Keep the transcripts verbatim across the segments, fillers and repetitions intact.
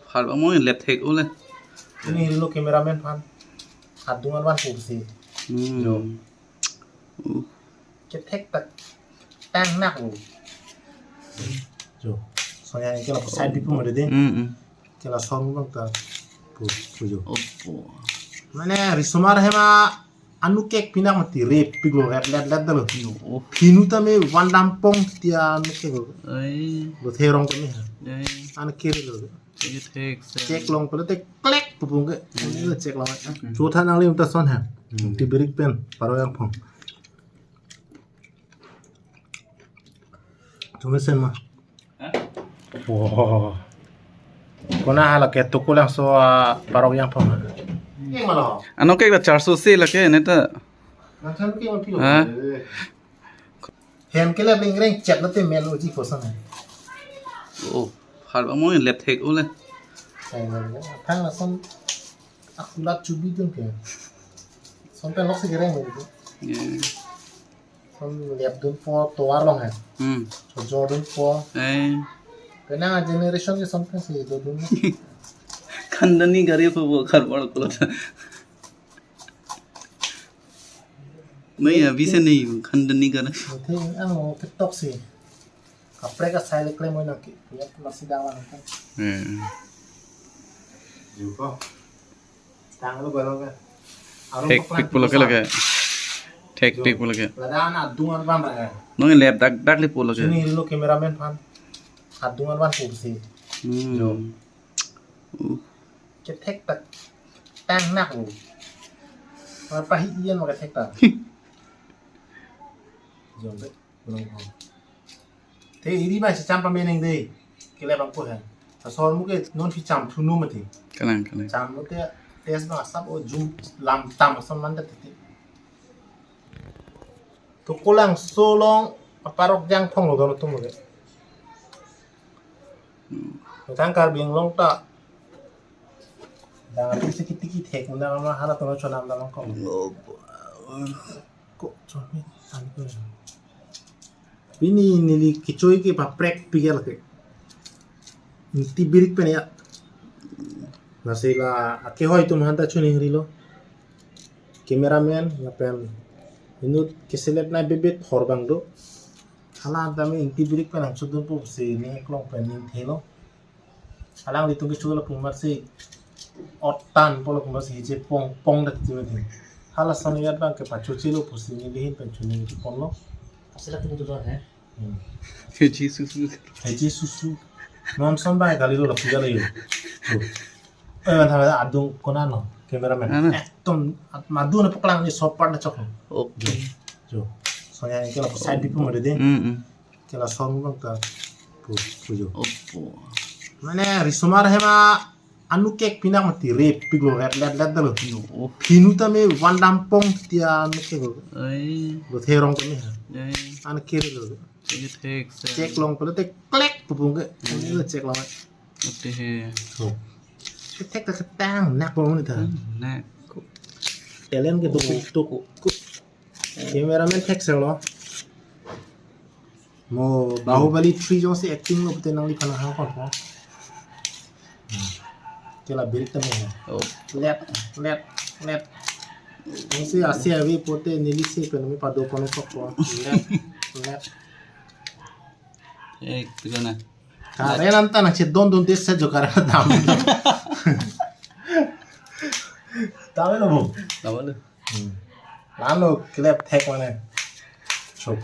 Phar bang mo lep thek ule. Ini lo cameraman aphan. Adung an van pusi. Hmm. Jo. Uh. Kethek ta tang nak lo. Jo. Soalnya ini kalau side di pun ada deh. Hmm, hmm. Kela son bang ta pu, pu jo. Opo. Mane risomar hema anu kek pinak mati rep pik lo ret let let dalo. Oh. Pinu ta me van dampong tia anu kek lo. Ai. Lo therong ta me ha. Ai. Anu kek lo. Thek thek se. Chek long pala te klek pupung ke. Hmm. Ini lo chek long. Hmm. Chotha nangli ta son ha. Hmm. Tibirik pen paro yang phong. Tumesen ma. Hah? Wow. Kona hala ke Tukulangso, ah, parok yang phong. Yang mana? Ano kek la charso se lake ne ta. Nang kan ke mati lo. Hah? Hem ke la bing reng chat na te mel uji kosan hai. Oh, phar bang mo lep thek ule. Hai, hai, hai. Thang lason akulat chubi dun ke. Sampai lok se gereng mo. Yeah. Son lep dunpo tovar along hai. Hmm. Chojor dunpo. Eh. Penang generation ke son pensi dodun. Khandani gari ko bo khar bor kulot. Nahi, abhi se nahi, khandani gari. Muthe ang ketok si. Kaprek asai le klem oi nang ke. Ya, masih dawan kan. Hmm. Juko. Tang lo balong ka. Arum Thek paklang pik pulo ke lake. Thek pik pulo ke. Lada ana adung an bang ra. Nong lep dak dak li pulo ke. Ini lo cameraman aphan. Adung an bang pusi. Hmm. Jo. Uh. Kethek ta tang nak lo. Apa hi iyan ma kethek ta. Jo be. Belum. Te iri ba si cham pameneng de. Kele bang ko hai. Asor mu ke non si cham thunu mati. Kalang, kalang. Cham mu te test ba sab o jum lam tam asam man te te. Tukulangso along aparok jang phong lo dono tum ke. Tang Karbi Anglong ta. Dang ati si kiti kithek na ma hala tono chonam damang kong. Ko chon mi tan ko. Pini neli kechoi ke paprek pigal ke. Tibirik pen ya. Lasi la akehoi atum aphan ta choningri lo. Cameraman lapen inut keselep nai bebet horbang do. Hala tame ingti birik pen ang chudun po si ne klong pen ning thelo. Alanglitum kecho lapu amat si otan po lapu amat si je pong pong dak ti mati. Hala son yat bang ke pacho chelo pusi nelihin pen chuning ti ponlo. Asila tum tu don hai. Hmm. Heji susu. Heji susu. Non son bang kali lo lapu jalo yo. Jo. Eh, man tha adung kona no, cameraman. Ana. Ekdom at- madu na paklang ni sopar na chok. Okay. Jo. Soalnya ini kalau side di pun ada deh. Hmm, hmm. Kela son bang ta pu, pu jo. Opo. Mane risomar hema anu kek pinak mati rep pik lo ret let let dalo. Oh. Pinu ta me van dampong tia anu kek lo. Ai. Lo therong ta me ha. Ai. Anu kek lo. Thek thek se. Chek long pala te klek pupung ke. Hmm. Ini lo chek long. Ate he. Oh. Kethek ta ketang nak pupung ni ta. Hmm, nak. Talent ke duk duk. Cameraman thek se lo. Mo Bahubali three jongsi acting lo pute nangliphan hang kon po. Hmm. Kela birik tame. Oh. Let, let, let. Jongsi asi avi pute neli si pen mi pado kono sok po. Let, let. Eh, itu kan. Karen anta nang si don don tes sajo karen tam. Tahu lo bu. Tahu lo. Hmm. Lalu klep thek mane. Chok.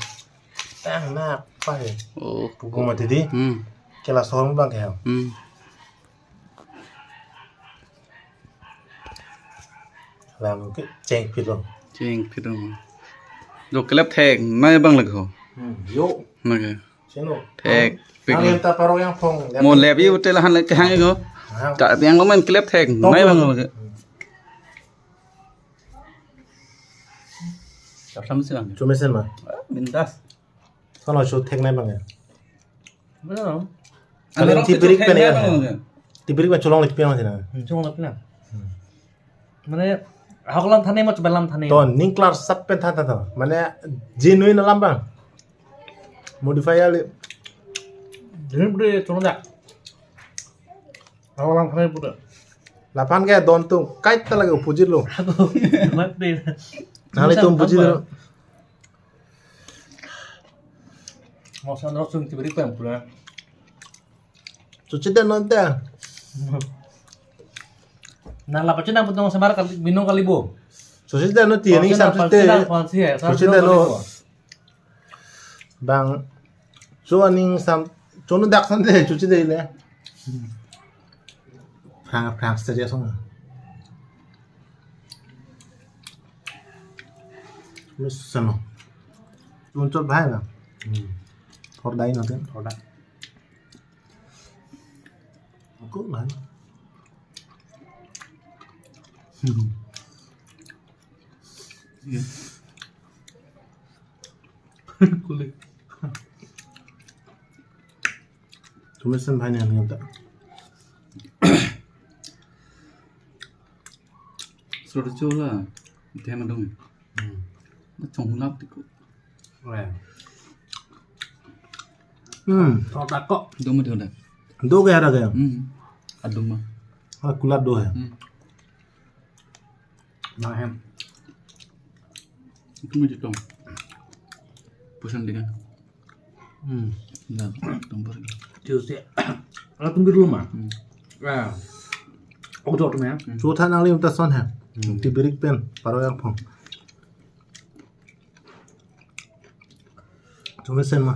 Tang na apa ya? Oh. Pupu mati di. Hmm. Kela son bang ke. Hmm. Lam ke cheng pit lo. Cheng pit lo. Jo klep thek nai bang lek ho. Hmm. Jo. Nake. Sino. Thek. Ang pik lo. Yang ta parok yang phong. Mo lep yu te lahan lek hang ko. Hang. Ta yang lo men klep thek nai bang lek. Hmm. Chap sam si bang. Chumesen ma. Ah, bindas. Sono chu thek nai bang ya. Belum. Kali tibirik pen ya. Tibirik pen cholong lip pen ya. Hmm, cholong lip pen. Hmm. Mane ahok lam thane mo chobel lam thane. To ning klar sap pen tha tha tha. Mane genuine lam bang. Modify ale. Genuine bre cholong dak. Awalang khanai puta. Lapan ke don tung kait ta lagi opposite lo. Mat de. Nangli tum opposite lo. Mosan rosung tiberi pem pura. Chuchidetnon ta. Nang lapachin nang putung samar kali, binong kali bo. Chuchidetnon ti, aning Chuchidetnon, sam chuchide. Chuchidetnon, Chuchidetnon. Bang, cho aning sam, cho no dak sam de, chuchide le. Phrang, phrang saja song. Mesen lo. Chun chot bhai na. Hmm. Thordai na ten. Thordai. Ako na. Hmm. Iya. Kulit. Tumesen bhai ni ang ta. Sor chola. Dia madong. Hmm. Na chong hulap tiko. Weh. Hmm. Thordak ko. Dum dia dah. Do gaya ada gaya. Hmm. Adum ma. Ah, kulat do hai. Hmm. Nang hem. Itu mesti tong. Pusan dengan. Hmm. Nah, tong pergi. Terus ya. Ala tum biru ma. Hmm. Ah. Aku jawab tu ya. Hmm. Cho tha nangli umta son hai. Hmm. Tibirik pen, paro yang phong. Tumesen ma.